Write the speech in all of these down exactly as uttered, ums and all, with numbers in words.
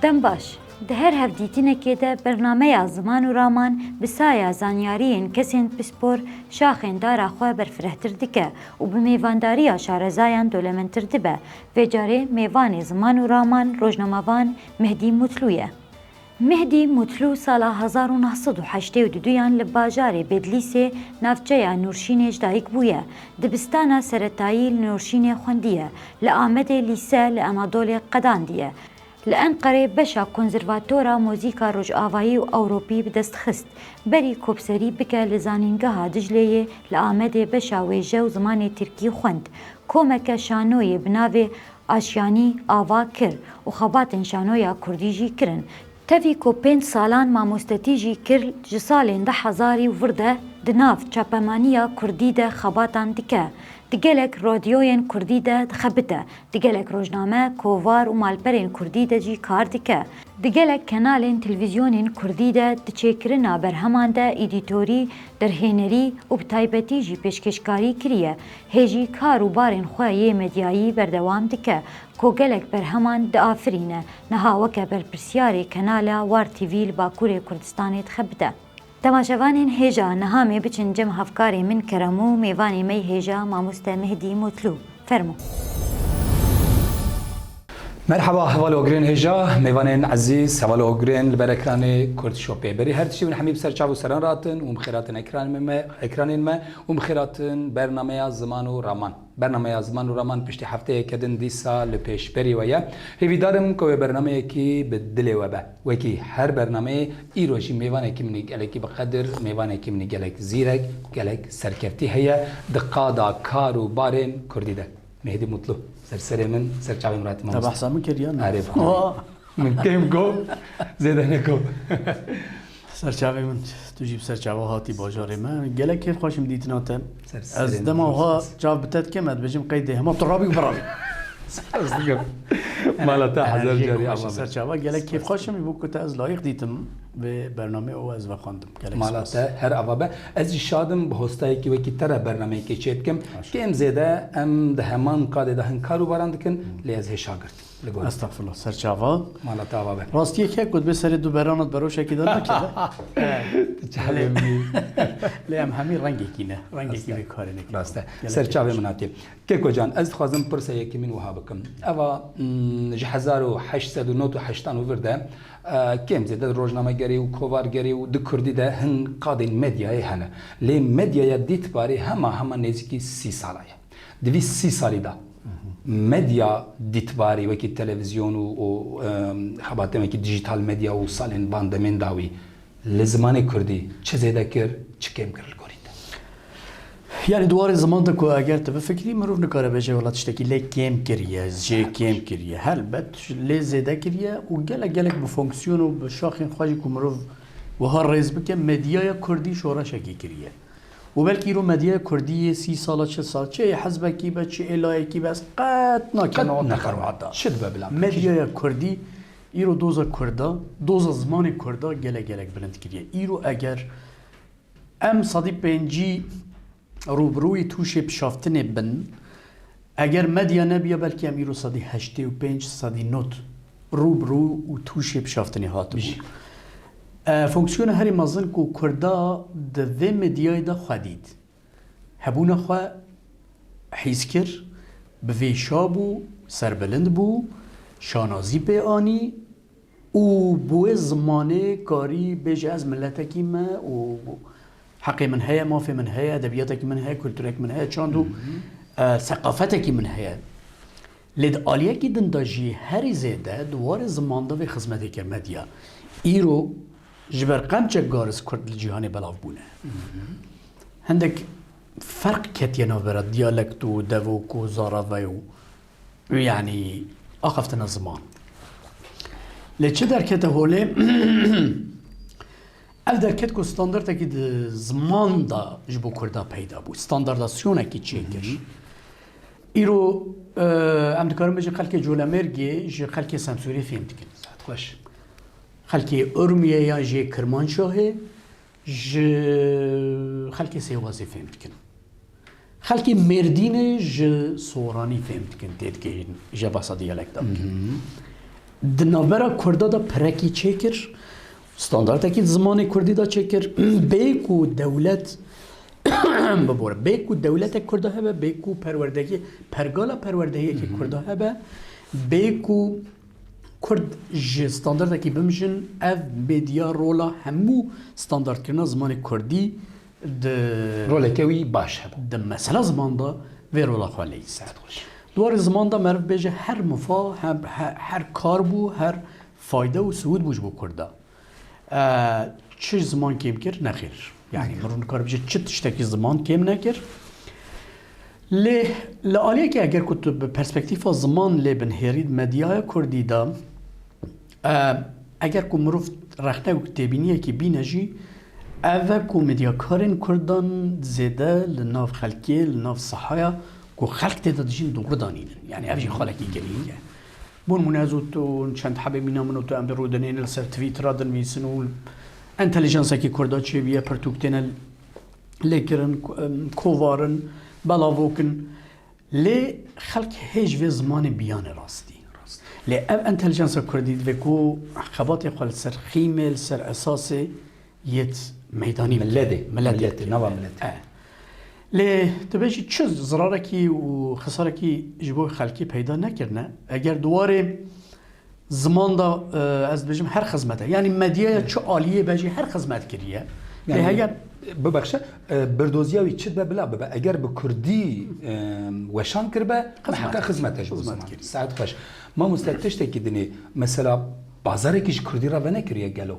Dem baş. Di her hevdîtinekê de bernameya Ziman û Raman bi saya zanyariyên kesên pispor şaxên dara xwe berfirehtir dike û bi mêvandariya şarezayan dolemendtir dibe. Vê carê mêvanê Ziman û Raman rojnamevan Mehdî Mutlu ye. Mehdî Mutlu sala hezar û neh sed û heştê û duduyan li bajarê Bedlîsê, navçeya Nûrşînê ji dayik bûye. Dibistana seretayî li Nûrşînê xwendiye. Li Amedê lîse li Anadolê qedandiye. Li Enqerê beşa Konservatora Muzîka Rojavayî û Ewropî bi dest xist. Berî ku bi serî bike li Zanîngeha Dicleyê li Amedê beşa wêje û zimanê tirkî xwend. Komeke şanoyê bi navê Aşyanî ava kir û xebatên şanoya kurdî jî kirin. Tevî ku pênc salan mamostetî jî kir, ji salên du hezarî û vir de di nav çapemaniya kurdî de xebatan dike. Di gelek radyoyên kurdî de dixebite. Di gelek rojname, kovar û malperên kurdî de jî kar dike. Di gelek kenalên televîzyonên kurdî de di çêkirina berheman de îdîtorî, derhênerî û bi taybetî jî pêşkêşkarî kiriye. Hê jî kar û barên xwe yê medyayî berdewam dike, ku gelek berheman diafirîne, niha weke berpirsyarê kenala War T V li Bakurê Kurdistanê dixebite. Temaşevanên hêja, niha em ê biçin cem hevkarê min Kerem û mêvanê me yê hêja mamoste Mehdî Mutlu. Fermo. Merhaba, hevalogirên hêja, mêvanên ezîz, hevalogirên li ber ekranê Kurd Shopê. Berî her tiştî hûn hemî bi ser çav û seran ratin û bi xêr hatin ekranê me, ekranên me û bi xêr hatin bernameya Ziman û Raman. Bernameya Ziman û Raman piştî hefteyeke din dîsa li pêşberî we ye. Hêvîdar im ku wê bernameyekî bi dilê we be. Wekî her bernameyê, îro jî mêvanekî min ê gelekî bi qedir, mêvanekî min ê gelek zîrek, gelek serkeftî heye di qada kar û barên kurdî de. Mehdî Mutlu, ser serê min, ser çavê min ratî. Te mamoste. Behsa min kiriye ne? Erê, bi xwe. Min kêm got, zêde neko. Ser çavê min, tu jî bi ser çava hatî bajarê me. Gelek kêfxweş im dîtina te. Ser serê min. Ez dema wiha çav bi te dikim, ez dibêjim qey dê hema tu rabî û birabî. Ez dikim. Mala te hezar carî ava be. Ser çava, gelek kêfxweş im, ji bo ku te ez layîq dîtim vê bernameyê û ez vexwendim. Gelek spas. Mala te her ava be. Ez jî şad im bi hostayekî wekî te re bernameyekê çêdikim. Kêm zêde em di heman qadê de hin kar û baran dikin, lê ez hê şagirt. Li gor. Estexfirullah, ser çava. Mala te ava be. Rastiyek heye ku dibê serê du berana di beroşekî de nake de. Tu çavê min î. Lê em hemî rengekî ne. Rengekî vê karê nekin. Rast e. Ser çavê min hatî. Keko can, ez dixwazim pirsa yekemîn wiha bikim. Eva, mm, ji hezar û heşt sed û nod û heştan û vir de, e, kêm zêde rojnamegerî û kovargerî û di kurdî de hin qadên medyayê hene. Lê medyaya dîtbarî hema hema nêzîkî sî sala ye. Di vî sî salî de medya dîtbarî wekî televîzyon û, û, em, xebatên wekî dijîtal medya û salên van demên dawî li zimanê kurdî çi zêde kir, çi kêm kir li gorî te? Yanî di warê ziman de ku eger tu bifikirî, mirov nikare bêje wela tiştekî lê kêm kiriye, jê kêm kiriye. Helbet lê zêde kiriye û gelek gelek bi fonksiyon û bi şaxên xwe jî ku mirov wiha rêz bike, medyaya kurdî şoreşekî kiriye. Û belkî îro medyaya kurdî yê sî sala, çil sal, çi yê hizbekî be, çi yê layekî be, ez qet nakim. Qet nakim. Çi dibe bila? Medyaya kurdî, îro doza kurda, doza zimanê kurda gelek gelek bilind kiriye. Îro eger em sedî pêncî rûbirûyî tûşê pişaftinê bin, eger medya nebiya, belkî em îro sedî heştê û pênc, sedî nod rû bi rû û tûşê pişaftinê hatibû. Bijî. E, fonksiyona herî mezin ku Kurda di vê medyayê de xwe dît, hebûna xwe hîs kir, bi vê şa bû, serbilind bû, şanazî pê anî, û bi wê zimanê karî bêje, ez miletekî me û heqê min heye, mafê min heye, edebiyatekî min heye, kulturek min heye, çand û, e, seqafetekî min heye. Lê di aliyekî din de jî herî zêde di warê ziman de vê xizmetê kir medya. Îro ji ber qemçek garis kurd li cîhanê belav bûne. Hindek ferq ketiye navbera diyalekt û devok û zarave û Yanî, axaftina ziman. Lê çi derkete holê? Ev derket ku standartekî di ziman de ji bo Kurda peyda bû. Standardasyonekî çêkir. Îro, e, em dikarin bêjin xelkê Colemêrgê ji xelkê Semsûrê fêm dikin. Saet xweş. Xelkê Urmiyê yan jê Kirmanşahê ji xelkê Sêwazê fêm dikin. Xelkê Mêrdînê ji Soranî fêm dikin, têdigihîn, ji behsa diyalekta bikin. Di navbera Kurda de pirekî çêkir, standardekî di zimanê Kurdî de çêkir, bê ku dewlet, bibore, bê ku dewletek Kurda hebe, bê ku perwerdehiyê, pergala perwerdehiyekî Kurda hebe, bê ku Kurd ji standardekî bimijin, ev bêdiya rola hemû standardkirina zimanê Kurdî di Roleke wî baş hebe. Di mesela ziman de vê rola xwe leyîst. Di warê ziman de meriv bêje her mifa, her, her, her kar bû, her fayde û siwûd bû ji bo Kurda. E, çi ziman kêm kir? Nexêr. Yani mirov nikare bêje çi tiştekî ziman kêm nekir. Lê li aliyekê eger ku tu bi perspektîfa ziman lê binhêrî medyaya Kurdî de, e, eger ku mirov rexne û têbîniyekî bîne jî, ev e ku medyakarên Kurdan zêde li nav xelkê, li nav sahaya ku xelk tê de dijîn dûr danînin. Yani ev jî xalekî girîng e. Bo nimûne ez û tu, çend hebê mîna min û tu em bi rûdinên li ser Twitter-a dinivîsin û entelijansekî Kurda çêbûye, pirtûk têne lêkirin, ko-, em, kovarin, belavokin. Lê xelk hê ji vê zimanê biyane rastî. Lê ev entelijansa Kurdî divê ku xebatê xwe li ser xîmê, li ser esasê yêt meydanî bike. Miletê, miletê, nava miletê. E. Lê tu bêjî çi zirarekî û xisarekî ji bo xelkê peyda nekirine? Eger di warê ziman de, e, ez dibêjim her xizmete. Yani medyaya çi aliyê be jî her xizmet kiriye. Lê Yani, heger bibexşe, e, birdoziya wî çi dibe bila bibe. Eger bi Kurdî, e, weşan kiribe, Xizmet. miheqeq xizmet e ji bo Xizmet ziman. kiriye. Saet xweş. Mamoste tiştekî dinê, mesela bazarekî ji Kurdî re venekiriye gelo?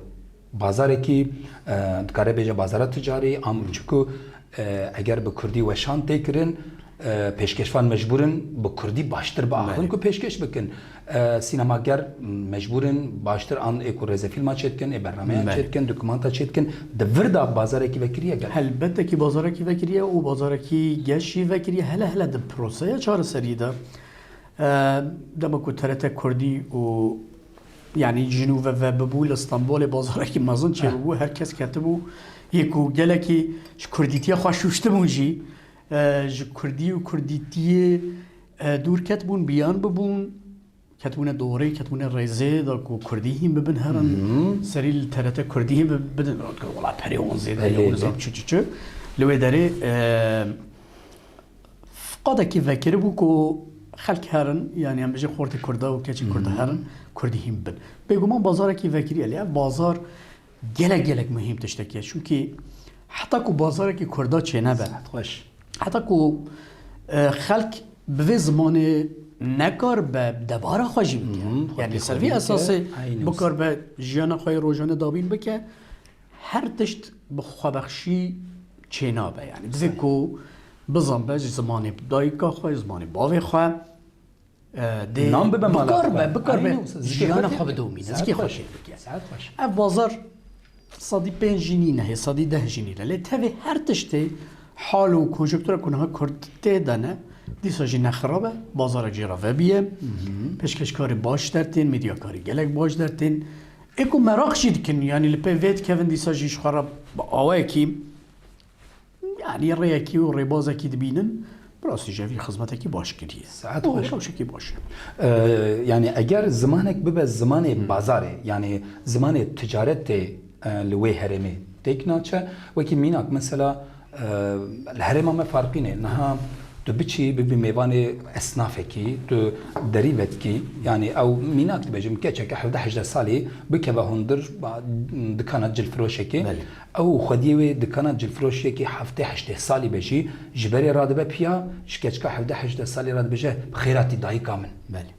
Bazarekî, e, dikare bêje bazara ticarî, am çiku, e, eger bi Kurdî weşan tê kirin, e, pêşkêşvan mecbûr in bi Kurdî baştir biaxivin Belê. ku pêşkêş bikin. E, sînemager mecbûr in baştir an ê ku rêzefîlma çêdikin, ê bernameyan Belê. çêdikin, dokumanta çêdikin. Di vir de bazarekî vekirî ye gel. Helbettekî bazarekî vekirî ye û bazarekî geş jî vekirî ye. Hele hele di proseya çareserî de, e, dema ku T R T Kurdî û, yanî, Cinûve vebibû, li Stenbolê bazarekî mezin çêbibû, her kes ketibû. Yê ku gelekî ji kurdîtiya xwe şûştibûn jî, e, ji kurdî û kurdîtiyê, e, dûr ketibûn, biyan bibûn, ketibûne dorê, ketibûne rêzê da ku kurdî hîn bibin herin, Mhm. serî li T R T kurdî hîn bi-, bidin. Wela perê wan zêde ye, Elê û nizam dê. çi çi çi. Li wê derê, e, qadekî vekiribû ku xelk herin, yanî em bêjin xortê Kurda û keçê Kurda Mhm. herin, kurdî hîn bibin. Bêguman bazarekî vekirî ye, lê ev bazar gelek gelek muhîm tiştekî ye. Çunkî heta ku bazarekî Kurda çênebe, Saet xweş. heta ku, e, xelk bi vê zimanê nekar be debara xwe jî bike. Mhm, Yani xwedî ser vî xwedî esasê bike, eynî wisa. bikar be jiyana xwe yê rojane dabîn bike, her tişt bi xwebexşî çênabe. Yani divê Saet. ku bizan be ji zimanê dayika xwe, ji zimanê bavê xwe, e, dê Nan bibe mala bikar xwe. be, bikar be Aynen, zikê jiyana xwe xwe tê. bidomîne, Saet zikê xwe xweş. tê bike. Saet xweş. Ev bazar sedî pênc jî nîne, hê sedî deh jî nîne. Lê tevê her tiştê hal û konjonktura ku niha Kurd tê de ne, dîsa jî ne xirab e, bazarek jê re vebiye. Mhm. Pêşkêşkarê baş dertên, medyakarê gelek baş dertên. Ê ku meraq jî dikin, yanî li pê vê dikevin dîsa jî ji xwe re bi awayekî Yanî rêyekî û rêbazekî dibînin, bi rastî jî evî xizmetekî baş kiriye. Saet Û xweş. rewşekî baş e. Ee, yani eger zimanek bibe zimanê Hmm. bazarê, yani zimanê ticaretê, e, li wê herêmê têk naçe, wekî mînak mesela, e, li herêma me farqî ne. Niha tu biçî bibî mêvanê esnafekî, tu derî vedikî, yani ew mînak dibêjim, keçeke hevdeh hejdeh salî bikeve hundir, ba, dikana cilfiroşekê. Belê. Ew xwediyê wê dikana cilfiroşiyekî heftê heştê salî be jî, ji berê radibe piya, ji keçika hevdeh hejdeh salî re dibêje, "Bi xêr hatî dayika min." Belê.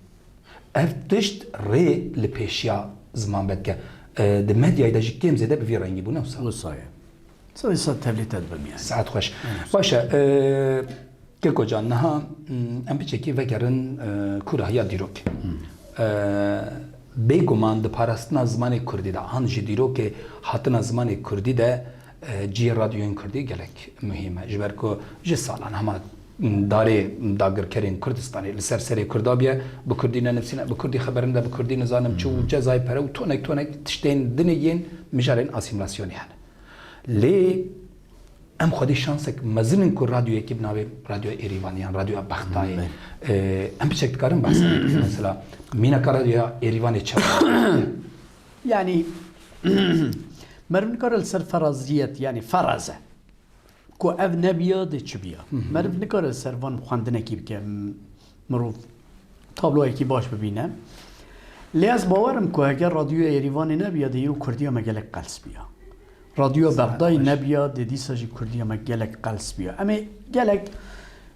Ev tişt rê li pêşiya ziman vedike. E, di medyayê de jî kêm zêde bi vî rengî bûne wisa. Wisa ye. Sedî sed tevlî te dibim yani. Saet xweş. Aynen. Baş e, e, Keko can, niha, mm, em piçekî vegerin, e, kûrahiya dîrokê. Hmm. E, bêguman di parastina zimanê kurdî de, an jî dîrokê hatina zimanê kurdî de, e, cihê radyoyên kurdî gelek muhîm e. Ji ber ku ji salan hema, mm, darê dagirkerên Kurdistanê li ser serê kurda bûye, bi kurdî nenivîsîne, bi kurdî xeberin de, bi kurdî nizanim çi û Hmm. cezayê pere û tonek tonek tiştên dinê yên mijarên asîmîlasyonê hene. Lê Em xwedî şansek mezin in ku radyoyekî bi navê Radyoya Êrîvanê yan Radyoya Bexdayê, Belê. e, em piçek dikarin behs bikin. Mesela mînaka Radyoya Êrîvanê çawa? Yani meriv nikare li ser feraziyet, yani feraze. Ku ev nebiya dê çi biya. Meriv nikare li ser van xwendinekî bike, m-, mirov tabloyekî baş bibîne. Lê ez bawer im ku heger Radyoya Êrîvanê nebiya, dê îro Kurdiya me gelek qels biya. Radyoya Bexdayê nebiya, dê dîsa jî Kurdiya me gelek qels biya. Em ê gelek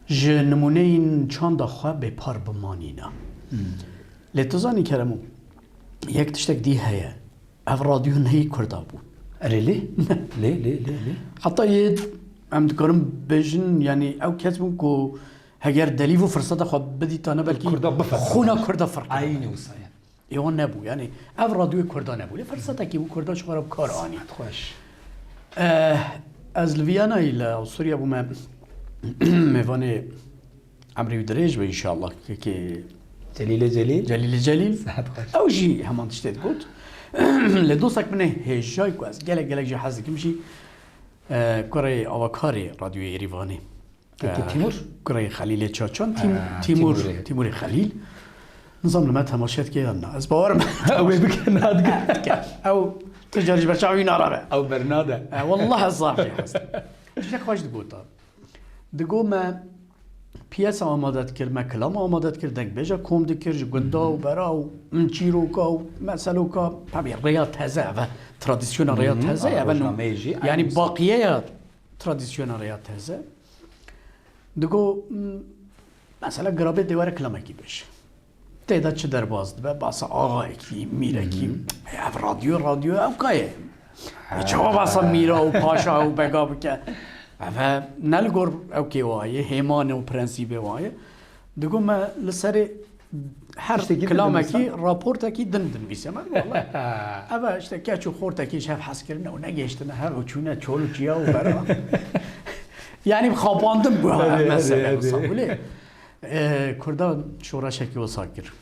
ji nimûneyên çanda xwe bêpar bimanîna. Lê tu zanî Keremo, yek tiştek dî heye. Ev radyo neyê Kurda bû. Erê lê? Lê, lê, lê, lê. Heta yê em dikarin bêjin, yani ew kes bûn ku heger delîv û firseta xwe bidîtane belkî Kurda bifirqe. Xûna Kurda firqe. Eynî wisa ye. Ê wan nebû, yani ev radyoyê Kurda nebû. Lê firsetekî bû Kurda ji xwe re bi kar anî. Saet xweş. Eh, ez li Viyanayê li Avusturya bûme mêvanê Emrê wî dirêj be înşallah. Kekê Celîlê Celîl. Celîlê Celîl. Sehet xweş. Ew jî heman tiştê digot. Lê dostek min ê hêjayî ku ez gelek gelek jê hez dikim jî, e, kurê avakarê Radyoyê Êrîvanê. Kekê E, Tîmur? Kurê Xelîlê Çaçan, Tîm-, Ha, Tîmur, Tîmurê. Tîmurê Xelîl. Nizam li me temaşe dike yan na. Ez bawer im. Ew ê bike, nadike. Dike. Ew tu carî ji ber çawa wî narabe. Ew bernade. E, wallah ez zaf jê hez dikim. Tiştek xweş digota. Digo me piyesa amade dikir, me kilam amade dikir, dengbêja kom dikir, ji gunda û bera û çîroka û meseloka, tabî rêya teze, ev e tradisyona rêya teze, ev e rojnameyê jî, yani baqiyeya tradisyona rêya teze. Digo, m, mesela girabê dê were kilamekî bêje. Tê de çi derbas dibe? Basa axayekî, mîrekî. Ev radyo, radyo ew ka ye. E, çawa basa mîra û paşa û bega bike? Ev e ne li gor ew kê wa ye, hêmanê û prensîbê wa ye. Digo me li serê her kilamekî raportekî din dinivîse. Me wala. Ev e işte keç û xortekî ji hev hez kirine û negihiştine hev û çûne çol û çiya û bera. Yani xapandin bû ha mesele wisa bû lê. E, Kurda şoreşekî wisa kir.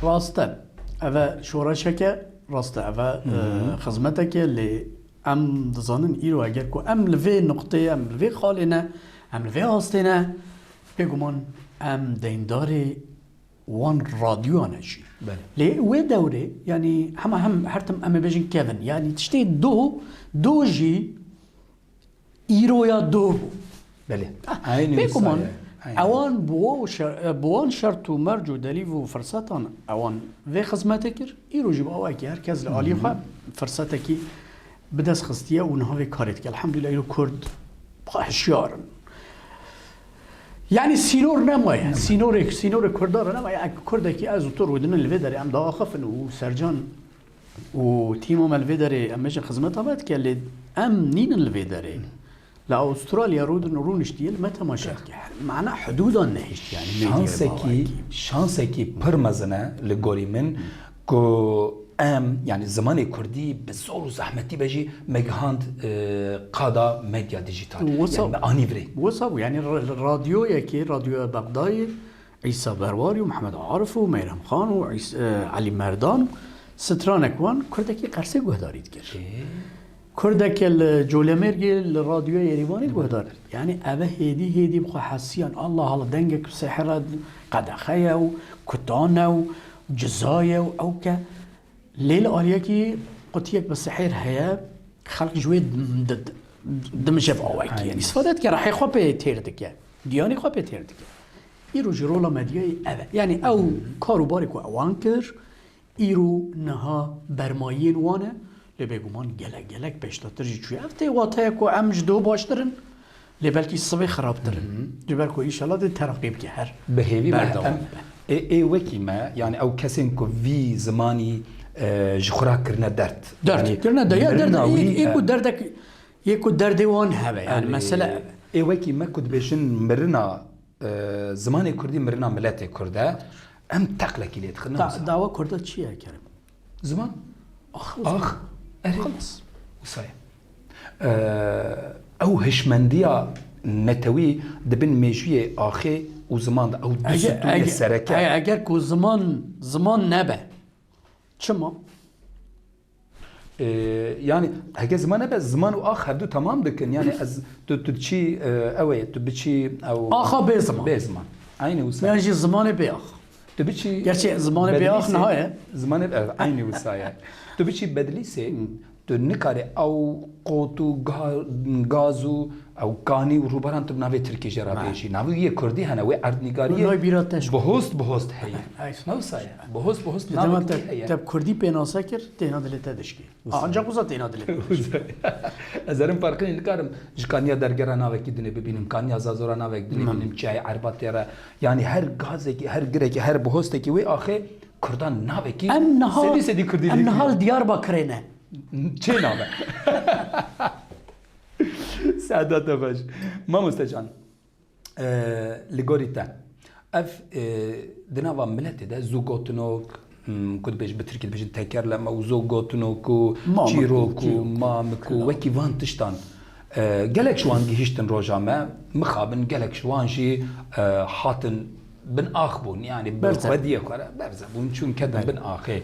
Rast e. Ev e şoreşeke, rast e. Ev e, e, xizmeteke lê em dizanin îro eger ku em li vê nuqteyê, em li vê xalê ne, em li vê astê ne, bêguman em deyndarê wan radyoya ne jî. Belê. Lê wê dewrê, yanî hema hem her tim em ê bêjin kevin. Yanî tiştê do, do jî îroya do bû. Belê. Ah, eynî bêguman wisa ye. Eynî. Ewan bi wan şer-, bi wan şert û merc û delîv û firsetan ewan vê xizmetê kir. Îro jî bi awayekî her kes li alî xwe firsetekî bi dest xistiye û niha vê karê dike. Elhamdulillah îro Kurd hişyar in. Yani sînor nemaye. Sînorê, sînorê Kurdan re nemaye. Ek Kurdekî ez û tu rûdinin li vê derê em diaxifin û Sercan û tîma me li vê derê em bêjin xizmeta me dike, lê em nînin li vê derê. Li Avustralya rûdin û rûniştiye li me temaşe dike. Mana hidûdan nehişt yani medyayê Şansekî, bawakî. Şansekî pir mezin e li gorî min ku em, yani zimanê kurdî bi zor û zehmetî be jî me gihand, e, qada medya dîjîtal. Wisa, yani me anî virê. Wisa bû, yani ra-, radyoyekê, Radyoya Bexdayê, Îsa Berwarî û Mihemed Arif û Meyrem Xan û Îs-, e, Elî Merdan û stranek wan kurdekî Qersê guhdarî dikir. Ê. Kurdeke li Colemêrgê li Radyoya Êrîvanê guhdar. Yani ev e hêdî hêdî bi xwe hesiyan. Allah Allah, dengek bi sehra qedexe ye û kutan e û ciza ye û ew ke. Lê li aliyekî qutiyek bi sehêr heye, xelk ji wê dim-, di-, dimije bi awayekî. Aynen. Yani îstifade dike, rehê xwe pê têr dike. Giyanî xwe pê têr dike. Îro jî rola medyayê ev e. Yani ew kar û barê ku ewan kir, îro niha bermayiyên wan e, lê bêguman gelek gelek pêşdatir jî çûye. Ev tê wateya ku em ji do baştir in, lê belkî sibê xirabtir in. Hı hı. Ji ber ku înşallah dê teraqî bike her berdewam bibe. Bi hêvî me em, ê, ê wekî me, yani ew kesên ku vî zimanî, e, ji xwe re kirine derd. Derd, yani kirine de-, ya derd, mirina wî, ê, ê ku e, derdek, ê ku derdê wan hebe, yani erê, mesele ev e. Ê wekî me ku dibêjin mirina e, zimanê kurdî mirina miletê kurd e. Em teqlekî lê dixin, ne wisa? Dawa kurda çi ye, Kerem? Ziman. Ax, ax. Erê. Xelas. Wisa ye. E, ew hişmendiya netewî di bin mêjûyê axê û ziman de ew du stûnê sereke. Eger, eger ku ziman, ziman nebe, çima? E, yani heke ziman hebe, ziman û ax hevdu temam dikin. Yani ez, tu, tu çi, e, ew ê, tu biçî ew Axa bê ziman. Bê ziman. Aynî wisa. Yan jî zimanê bê ax. Tu biçî Gerçi zimanê bê ax Bedlîsê, niha ye. Zimanê, evet, aynî wisa ye. Tu biçî Bedlîsê, tu nikarî ew qot û ga-, gaz û ew kanî û rûbaran tu bi navê Tirkî jê re Ha. bêjî. Navê yê Kurdî hene, wê erdnîgariyê Navê bîra te ji bihost, bihost heye. Ay. Ne wisa ye. Bihost, bihost Ji dema navê te, Tirkî heye. te bi Kurdî pê nase kir, têna dilê te dişkê. Wisa. Ha, ancak wisa têna dilê te dişkê. Ez herim farqinî nikarim. Ji kaniya dergera navekî dinê bibînim, kaniya zazora navek dinê Hmm. bibînim, çiyayê Erbatê re. Yani her gazekî, her girekî, her bihostekî wê axê Kurdan navekî Em niha, sedî sedî Kurdî em lê niha kiriye. li Diyarbakirê ne. Çê name. Saeta te baş. Mamoste can, e, li gorî te, ev, e, di nava miletê de zû gotinok, hmm, ku dibêj, bi tirkî dibêjin tekerleme û zû gotinok û Mamik û çîrok û çîrok. mamik û Kira. wekî van tiştan, e, gelek ji wan gihîştin roja me, mixabin gelek ji wan jî, e, hatin bin ax bûn, yani bi Berze. xwediyê xwe re berze bûn, çûn ketin Berze. bin axê.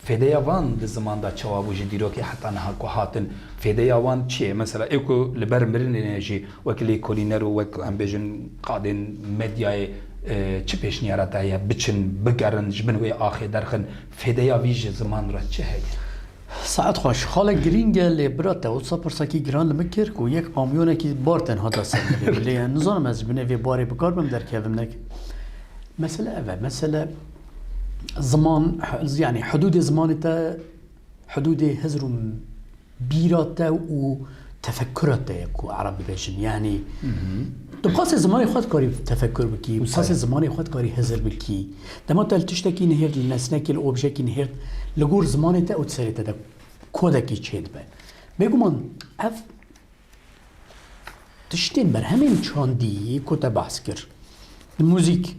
Fêdeya van di ziman de çawa bû ji dîrokê heta niha ku hatin? Fêdeya wan çi ye? Mesela ê ku li ber mirinê ne jî wek lêkolîner û wek em bêjin qadên medyayê, e, çi pêşniyara te heye? Biçin, bigerin, ji bin wê axê derxin. Fêdeya vî ji ziman re çi heye? Saet xweş. Xalek girîng e, lê bira te wisa pirsekî giran li min kir ku yek kamyonekî bar tenha da ser min. Lê nizanim ez ji binê vê barê bi kar bim derkevim nek. Mesele ev e. Mesele ziman, yani hudûdê zimanê te, hudûdê hizr û bîra te û tefekkura te ye ku Ereb dibêjin. Yani, Hı hı. tu bi qasê zimanê xwe dikarî tefekkur bikî, bi Wisa qasê ye. zimanê xwe dikarî hizir bikî. Dema te li tiştekî nihêrt, li nesnekî, li objekî nihêrt, li gor zimanê te û di serê te de kodekî çêdibe. Bêguman ev tiştên berhemên çandî ku te behs kir. Muzîk,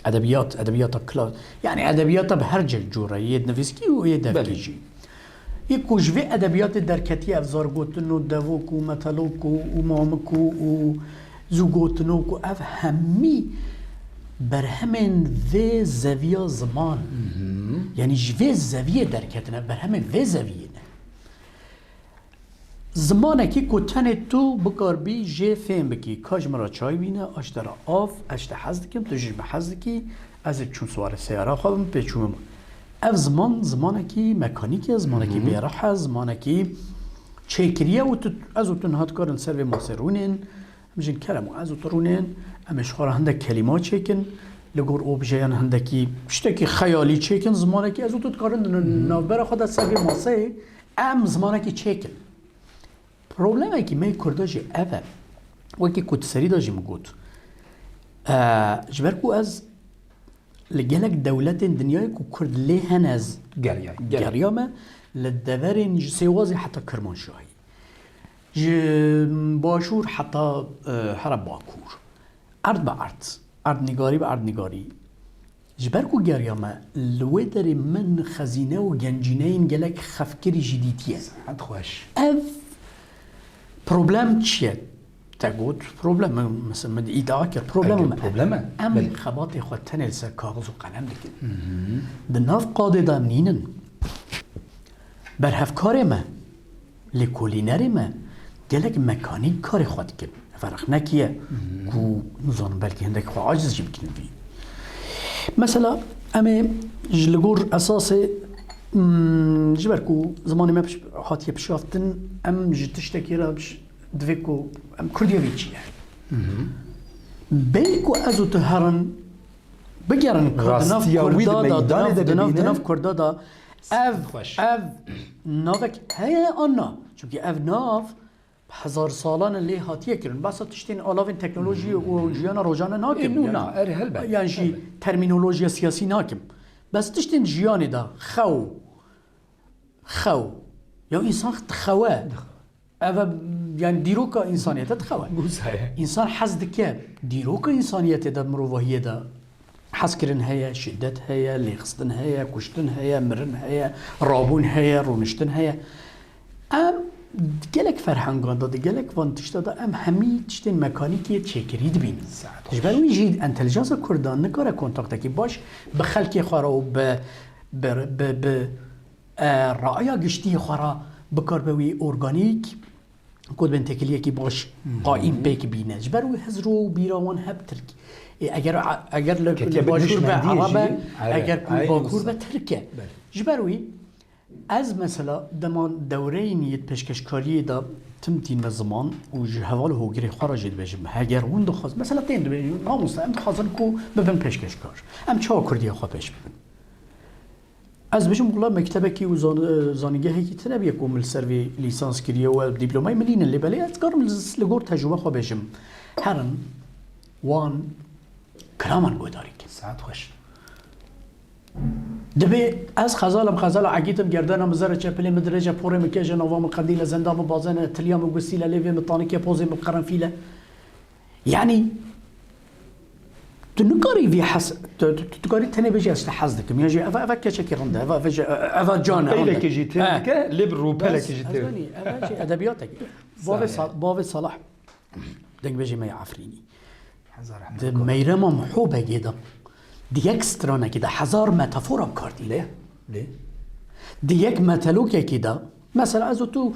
edebiyat, edebiyata kla-, yani edebiyata bi her cih cûre, yê nivîskî û yê devkî Belê. jî. Yê ku ji vê edebiyatê derketiye ev zargotin û devok û metelok û, û mamik û, û zûgotinok û ev hemî berhemên vê zeviya ziman. Hı hı. Yani ji vê zeviyê derketin, ev berhemên vê zeviyê ne. Zimanekî ku tenê tu bikarbî jê fêm bikî, ka ji min re çay bîne, a ji te re av, ez ji te hez dikim, tu jî ji min hez dikî, ez ê çûm siwarê seyara xwe bim, pê çûm. Ev ziman, zimanekî mekanîk e, zimanekî Hı hı. bêrih e, zimanekî çêkiriye û tu, ez û tu niha dikarin ser vê masê rûnên, em jin kerem û ez û tu rûnên, em ê ji xwe re hindek kelîma çêkin, li gor objeyan hindekî, tiştekî xeyalî çêkin, zimanekî ez û tu dikarin di Hı hı. navbera xwe de ser vê maseyê, em zimanekî çêkin. Problemekî me yê Kurda jî ev e. Wekî ku di serî de jî min got. E, ji ber ku ez li gelek dewletên dinyayê ku Kurd lê hene ez Geriya, geriya. geriyame, li deverên ji Sêwazê heta Kirmanşahî. Ji Başûr heta, e, here Bakur. Erd bi erd. Erdnîgarî bi erdnîgarî. Ji ber ku geriya me, li wê derê min xezîne û gencîneyên gelek xefkirî jî dîtiye. Saet xweş. Ev problem çi ye? Te got problem, min, mesela min îdia kir problem Ege, me. problem e. Em Belê. xebatê xwe tenê li ser kaxiz û qelem dikin. Hı hı. Di nav qadê de nînin. Berhevkarê me, lêkolînerê me gelek mekanîk karê xwe dikin. Ferq nekiye Mhm. ku, nizanim, belkî hindek xwe aciz jî bikin vî. Mesela, em ê ji li gor esasê, mm, ji ber ku zimanê me piş-, hatiye pişaftin, em ji tiştekî re piş-, divê ku em Kurdiya vê çi ye. Mhm. Bê ku ez û tu herin, bigerin ku di nav Rastiya wî di Kurda da, di meydanê nav, de di nav, di bibîne. nav Kurda da ev, Xweş. ev navek heye an na? Çimkî ev nav hezar salan e lê hatiye kirin. Behsa tiştên alavên teknolojiyê û jiyana rojane nakim. Ê, nû Yani, na, erê, helbet, yan jî helbet. termînolojiya siyasî nakim. Bes tiştên jiyanê de xew, xew. Ya însan dixewe. Ev e, yani dîroka însaniyete dixewe. Wisa ye. Însan hez dike. Dîroka însaniyetê de, mirovahiyê de hezkirin heye, şiddet heye, lêxistin heye, kuştin heye, mirin heye, rabûn heye, rûniştin heye. Em gelek ferhengan de, di gelek van tişta de em hemî tiştên mekanîkê çêkirî dibînin. Saet Ji ber wî jî entelijansa Kurdan nikare kontaktekî baş bi xelkê xwe re û bi, bi, bi, bi e, raya giştî xwe re bikaribe wî organîk, ku dibên têkiliyekî baş qaîm pêk bîne. Ji ber wî hizr û bîra wan hep tirk. Ê, eger, eger li, Ketiye li bi Başûr be nişmendiyê Ereb e, jî, Ereb, eger ku aynı Bakur wisa. Be tirk e. Belê. Ji ber wî ez mesela dema dewreyên yê pêşkeşkariyê de tim tînme ziman û ji heval û hogirê xwe re jî dibêjim, heger hûn dixwazin, mesela tên dibêjin, mamoste, em dixwazin ku bibin pêşkeşkar. Em çawa Kurdiya xwe pêş bibin? Ez bêjim, wela mektebekî û zan-, zanîngehekî tune bûye ku min li ser vê lîsans kiriye û ev dîplomayê min nînin, lê belê ez dikarim li, li gor tecrûbe xwe bêjim. Herin, wan kiraman guhdarî kin. Saet xweş. Dibê ez xezal im, xezala egît im, gerdena min zere çepilê min dirêje, porê min kêje, nava min qendîle, zenda min bazene, tiliya min gustîle, lêvê min tanike, pozê min qerenfîle. Yanî, tu nikarî vî hez, tu, tu, tu, tu karî tenê bêjî ez te hez dikim. Ya jî eva, eva keçekî rind e, eva, eva, eva can e, rind e. Peylekî jî tê dike, lê bi rûpelekî jî tê. Ez, ez zanî, eva jî edebiyatekî. Bavê Sal-, bavê Salah, dengbêjê me yê Efrînî. Hezar rehmet. Di Meyrema Miho Begê de, di yek stranekî de hezar metafora bi kar tîne. Lê, lê. Di yek metelokekî de, mesela ez û tu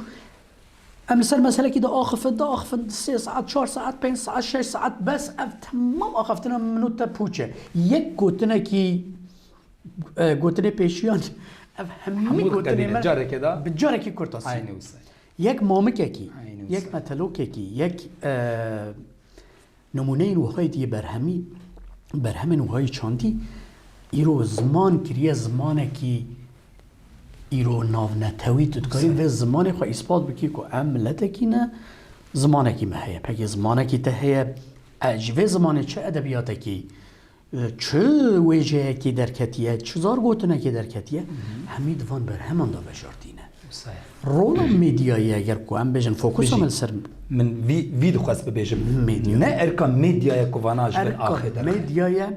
Em li ser meselekî diaxifin, diaxifin sê saet, çar saet, pênc saet, şeş saet, bes ev temam axaftina min û te pûç e. Yek gotinekî, e, gotinê pêşiyan, ev hemî gotinê me carekê de bi carekî kurtasî. Aynı wisa. Yek mamikekî, aynı wisa, yek metelokekî, yek, e, Nimûneyên wiha yê yê berhemî, berhemên wiha yê çandî, îro ziman kiriye zimanekî îro navnetewî. Tu dikarî vê zimanê xwe îspat bikî ku em miletekî ne, zimanekî me heye. Pekî zimanekî te heye, e, ji vê zimanê çi edebiyatekî, e, çi wêjeyekî derketiye, çi zargotinekê derketiye, hemî di van berheman de veşartîne. Wisa ye. Rola medyayê, eger ku em bêjin, fokusa me li ser min vî, vî dixwest bibêjim. Medya. Ne erka medyaya ku vana ji bin axê derxe. Erka medyaya,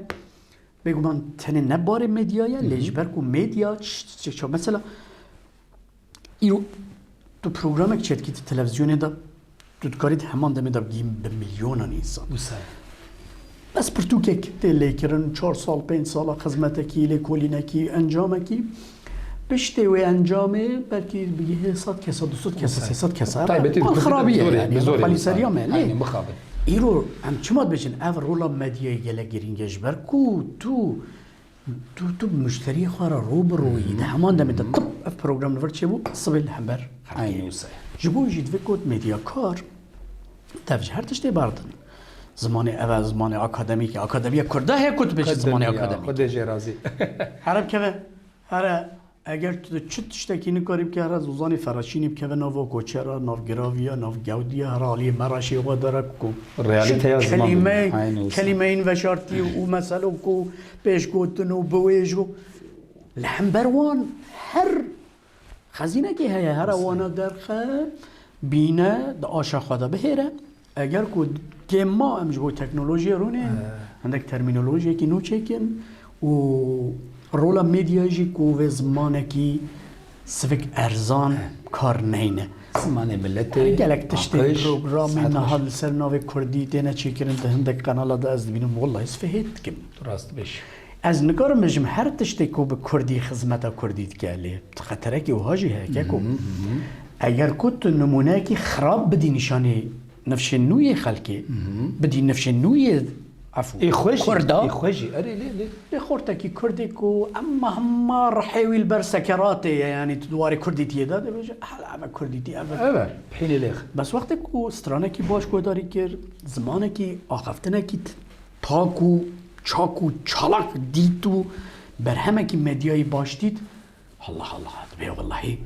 bêguman tenê ne barê medyaya, lê ji ber ku medya ç-, ç-, ç-, mesela îro tu programek çêdikî di televîzyonê de, tu dikarî di heman demê de bigihî bi milyonan însan. Wisa ye. Bes pirtûkek tê lêkirin, çar sal, pênc sala xizmetekî, lêkolînekî, encamekî. Piştê wê encamê belkî bigihê sed kesa, du sed kesa, sê sed kesa. Taybetî di Mal Kurdî xirabî de ye, bi zorê, yanî, bi zorê xalîserî ya însan. Me lê. Aynen, mixabin. Îro em çima dibêjin ev rola medyayê gelek girîng e, ji ber ku tu, tu, tu bi muşteriyê xwe re rû bi rû yî. Di heman demê de tip ev program li vir çêbû, sibê li hember xelkê. Aynen wisa ye. Ji bo jî divê got medyakar dev ji her tiştê berdin. Zimanê ev e, zimanê akademîk e. Akademiya Kurda heye ku tu bêjî zimanê akademîk. Xwedê jê razî. Here bikeve, here, eger tu çi tiştekî nikarî bike, here zozanê Feraçînî bikeve nava koçera, nav giraviya, nav gewdiya, here aliyê me re şêwe dere ku Realîteya ziman kelîme, bimîne. Aynı wisa. Kelîmeyên veşartî û meselo ku pêşgotin û biwêj û li hember wan her Xezînekê heye, here wana derxe, bîne, di aşa xwe de bihêre. Eger ku kêm ma em ji bo teknolojiyê rûnê, hindek termînolojiyekî nû çêkin û rola medyayê jî ku vê zimanekî sivik erzan kar neyne. Zimanê miletê, Gelek tiştê aqij, programê saet niha xweş. Li ser navê Kurdî têne çêkirin di hindek qenala de ez dibînim, wellahî ez fihêt dikim. Tu rast dibêjî. Ez nikarim bêjim her tiştê ku bi Kurdî xizmeta Kurdî dike, lê xeterekî wiha jî heye, keko. Eger ku tu nimûneyekî xirab bidî nîşanê nifşên nû yê xelkê, bidî nifşên nû yê, efû, Ê xwe jî, Kurda. Ê xwe jî, erê lê, lê. Lê xortekî Kurdê ku emma hema rihê wî li ber sekeratê ye, yanî tu di warê Kurdîtiyê de dibêje, "Hela eve Kurdîtî, eve." Eve, hînê lêx. Bes wextê ku stranekî baş guhdarî kir, zimanekî axaftinekî t-, tak û çak û çalak dît û berhemekî medyayî baş dît, Allah Allah, dibê wellahî.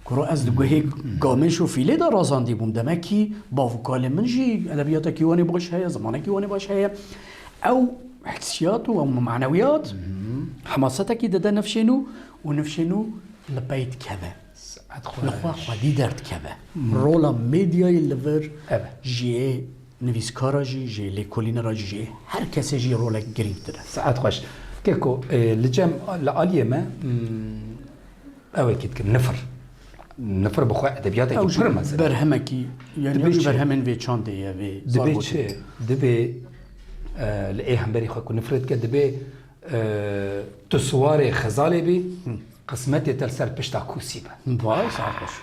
Kuro ez di guhê gamêş û fîlê de razandî bûm. Demekî bav û kalê min jî edebiyatekî wanê baş heye, zimanekî wanê baş heye. Ew hissiyat û ew manewiyat, hemasetekî dide nifşê nû û nifşê nû li pey dikeve. Saet xweş. Li xwe xwedî derdikeve. Rola medyayê li vir Evet. jiyê nivîskara jî, jê lêkolînera jî, jê her kesê jî rolek girîngtir e. Saet xweş. Keko, e, li cem, li aliyê me, hmm, ew ê kî dikim, nifir. Nifir bi xwe edebiyatekî Ew jî pir mezin e. berhemekî, yani Dibê ew jî çi? berhemên vê çandê ye, vê Dibê zargotê. çi? Dibê, e, li ê hemberî xwe ku nifir dike, dibê, e, tu siwarê xezalê bî, Hı. Qismetê te li ser pişta kûsî be. Vay, saet xweş.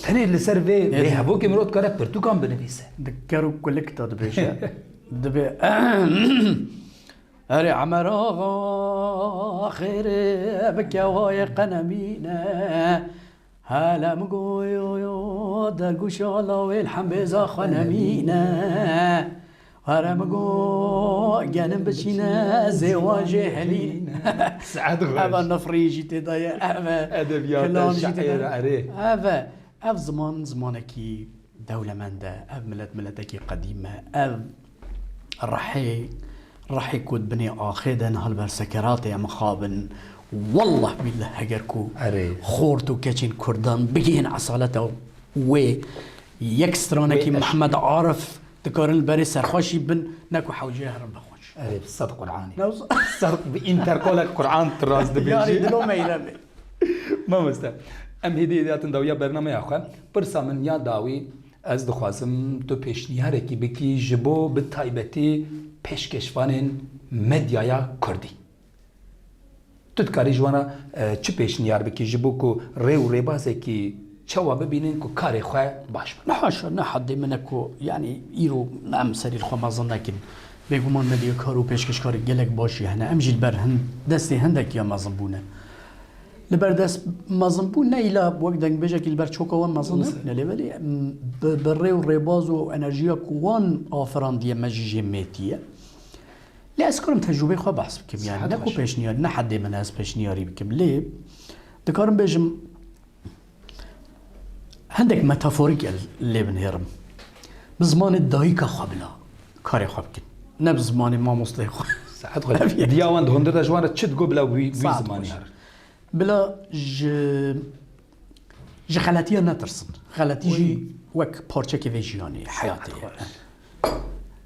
Tenê li ser vê, vê hevokê mirov dikare pirtûkan binivîse. Di ker û kulik de dibêje. Dibê Erê Emer axa xêrê bike wayê qenemîne. Hele min goyo dergûşa lawê li hembêza xwe nemîne. Here min go genim biçîne zêwan jê helîn. Saet xweş. Eva nifrî jî tê de ye, eve Edebiyata, kilam jî tê de. Şair, erê. Eve, ev ziman zimanekî dewlemend e, ev milet miletekî qedîm e, ev rihê, rihê ku di binê axê de niha li ber sekeratê em xabin. Wallah billah heger ku Erê. xort û keçên kurdan bigihên esaleta wê yek stranekî Wê eş- Mehmed Arif dikarin li berê serxweşî bin, ne ku hewceyê herin bexweş. Erê, bi sed Qur'anê. Ne wisa- Sed bi interkolek Qur'an tu rast dibêjî. Yarî dilo meyremê. Mamoste, em hêdî hêdî hatin dawiya bernameya xwe. Pirsa min ya dawî, ez dixwazim tu pêşniyarekî bikî ji bo bi taybetî pêşkêşvanên medyaya kurdî. Tu dikarî ji wan re, e, çi pêşniyar bikî ji bo ku rê û rêbazekî çawa bibînin ku karê xwe baş bikin? Haşa, ne heddê min e ku, yanî, îro em serî li xwe mezin nekin. Bêguman medyakar û pêşkêşkarê gelek baş jî hene. Em jî li ber hin, destê hindek ya mezin bûne. Li ber dest mezin bûn, ne îla wek dengbêjekî li ber çoka wan mezin nebûne, lê belê, em, bi, bi rê û rêbaz û enerjiya ku wan afirandiye me jî jê mêtiye. Lê ez karim tecrûbeyê xwe behs bikim, yani, ne ku pêşniyarî, ne heddê min ez pêşniyarî bikim. Lê dikarim bêjim, hindek metaforîk ez lê binêrim. Bi zimanê dayika xwe bila karê xwe bikin. Ne bi zimanê mamosteyê xwe. Saet xwe. Diya wan di hundir de ji wan re çi digot bila wî, wî Saet zimanî xweş. her. Bila ji, ji xeletiya netirsin. Xeletî jî wek parçekê vê jiyanê, heyatê ye.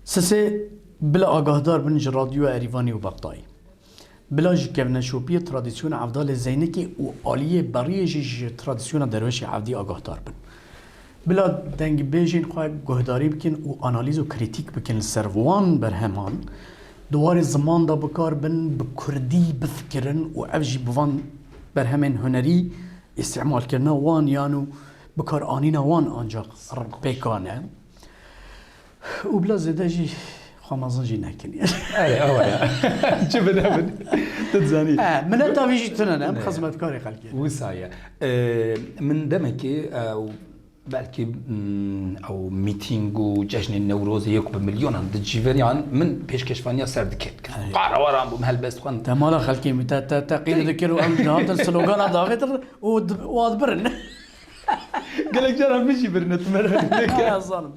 Sisê bila agahdar bin ji radyoya Erîvanê û Bexdayê. Bila ji kevneşopiyê tradisyona Evdalê Zeynikê û aliyê beriyê jî ji tradisyona Derweşê Evdî agahdar bin. Bila dengbêjên xwe guhdarî bikin û analîz û krîtîk bikin li ser wan berheman, di warê ziman de bi kar bin, bi kurdî bifikirin û ev jî bi van berhemên hunerî îstîmalkirina wan yan û bikaranîna wan ancaq pêkan e. Û bila zêde jî xwe mezin jî nekin. Erê, awa ya. Çi bide bin. Tu dizanî. E, mileta vî jî tune ne, em xizmetkarê xelkê. Wisa ye. E, min demekî, e, belkî, mm, ew mîtîng û cejnên Newrozê yek bi milyonan diciveriyan min pêşkêşvaniya ser dikê dikir. Qarawaran bûm, helbest xwend. Te mala xelkê min, te, te, te qîr dikir û em dihatin slogana davêtir û di-, û ad birin. Gelek caran min jî birine tu merak neke. Ya zanim.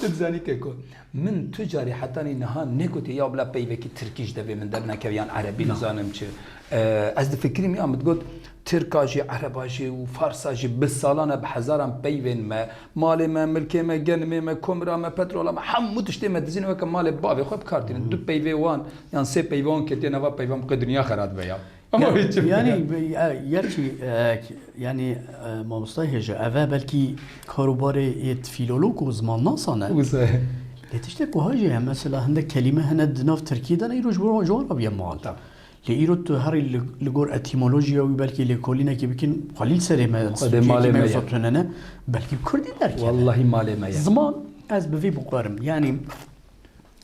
Tu dizanî keko. Min tu carî hetanî niha negotiye ya bila peyvekî tirkî ji devê min dernekeve yan erebî nizanim çi. E, ez difikirîm ya min digot, tirka jî, ereba jî û farsa jî bi salan e bi hezaran peyvên me, malê me, milkê me, genimê me, komira me, petrola me, hemû tiştê me dizîn weke malê bavê xwe bi kar tînin. Du peyvê wan yan sê peyvê wan ketiye nava peyvan, bi qê dinya xera dibe ya. Ama Ya, hiç yani, e, gerçi, e, yani, e, mamosta hêja, eve belkî karobarê yê filolog û zimannasan e. Wisa. Lê tiştek wiha jî heye, mesela hindek kelîme hene di nav tirkî de ne, îro ji bo ji wan re bûye mal. Lê îro tu herî li, li gor etîmolojiya wî belkî lêkolînekê bikin, xwelî li serê me, Xwedê malê me ye. Tunene, belkî bi kurdî derkeve. Wallahî malê me ye. Ziman, ez bi vî bixwerim. Yani,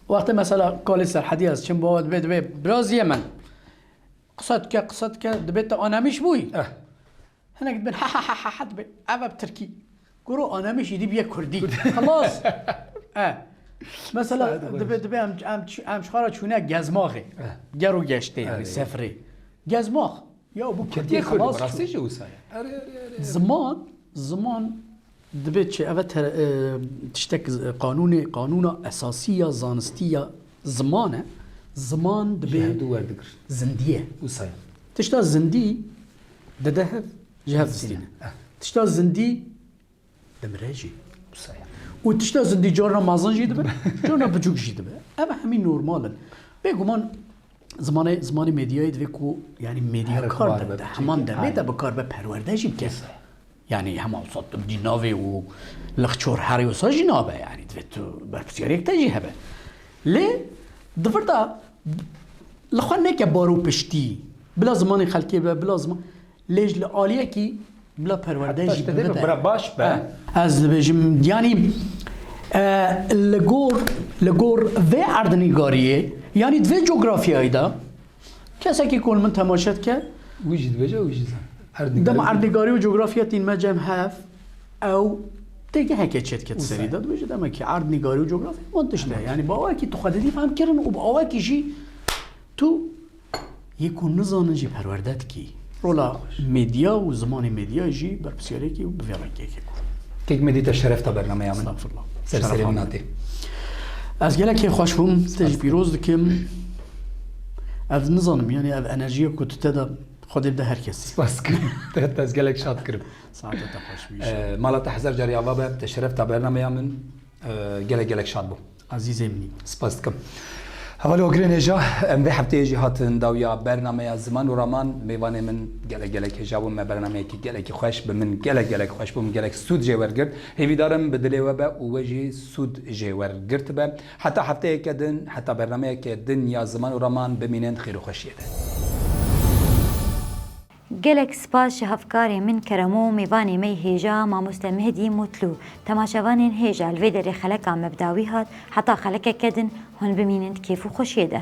wextê mesela kalê Serhedî ez çim bo we dibê, dibê, biraz Yemen. Qise dike, qise dike, dibê te anemîş bûyî. Eh. Hinek dibên ha ha ha ha ha dibê. Ev e bi tirkî. Goro anemîş îdî bûye kurdî. Xelas. E. Mesela Saet xweş. Dibê, dibê em, em, ç- em ji xwe re çûne gezmaxê. Ger û geştê, yani Evet. Sefrê. Gezmax. Ya bu Ketiye kurdî kurdu, xelas rastî çû. Jî wisa ye. Erê, erê, erê. Ziman, ziman dibê çi eve te, e, tiştek, e, qanûnê, qanûna esasî ya zanistî ya ziman e. Ziman Ji dibê hevdu werdigir. Zindî ye. Wisa ye. Tişta zindî dide hev, ji hev distîne. Tişta zindî dimire jî. Wisa ye. Û tişta zindî carna mezin jî dibe, carna biçûk jî dibe. Ev hemî normal in. Bêguman zimanê, zimanê medyayê divê ku, yani, medyakar Her de, xwar de be heman biçûk. demê de bi kar be perwerde jî bike. Yani hema sat tu bidî navê û lixçor herê wisa jî nabe, yani divê tu berpirsiyariyek te jî hebe. Lê di vir de li xwe neke baro piştî, Bila zimanê xelkê be, bila ziman, lê ji li aliyekî bila perwerde jî bide. Bira baş be. Ez dibêjim, yanî, e, li gor, li gor vê erdnîgariyê, yanî di vê cografyayê de, kesekî ku li min temaşe dike, Wî jî dibêje, wî jî zan. dem erdnîgarî û cografya tîn me cem hev, ew têgeheke çêdike di serî de, dibêje, demek ki erdnîgarî û cografya wan tişt e. Yanî bi awakî tu xwe didî fehm kirin û bi awakî jî tu yê ku nizanin jî perwerde dikî. Rola medya û zimanê medya jî berpirsiyariyekî û bi vê rengekê ku. Kek Medî, te şeref da bernameya min. Estağfurullah. Ser serê min hatî. Ez gelekê xweş bûm, te jî pîroz dikim. Ev nizanim, yanî ev enerjiya ku tu te de Xwedê bide her kesî. Spas dikim. Te, te ez gelek şad kirim. Saete te xweş bî. E, mala te hezar carî ava be, te şeref da bernameya min. E, gelek gelek şad bûm. Ezîzê min î. Spas dikim. Hevalê Ogirên Hêja, em vê hefteyê jî hatin dawiya bernameya Ziman û Raman. Mêvanê min gelek gelek hêja bûn. Me bernameyekî gelekî xweş, bi min gelek gelek xweş bû, min gelek sûd jê wergirt. Hêvîdarim bi dilê we be û we jî sûd jê wergirtibe. Heta hefteyeke din, heta bernameyeke din ya Ziman û Raman, bimînin di xêr û xweşiyê de. Gelek spas ji hevkarê min Keremo û mêvanê me yê hêja mamoste Mehdî Mutlu. Temaşevanên hêja, li vê derê xeleka me bi dawî hat, heta xelekeke din hûn bimînin di kêf û xweşiyê de.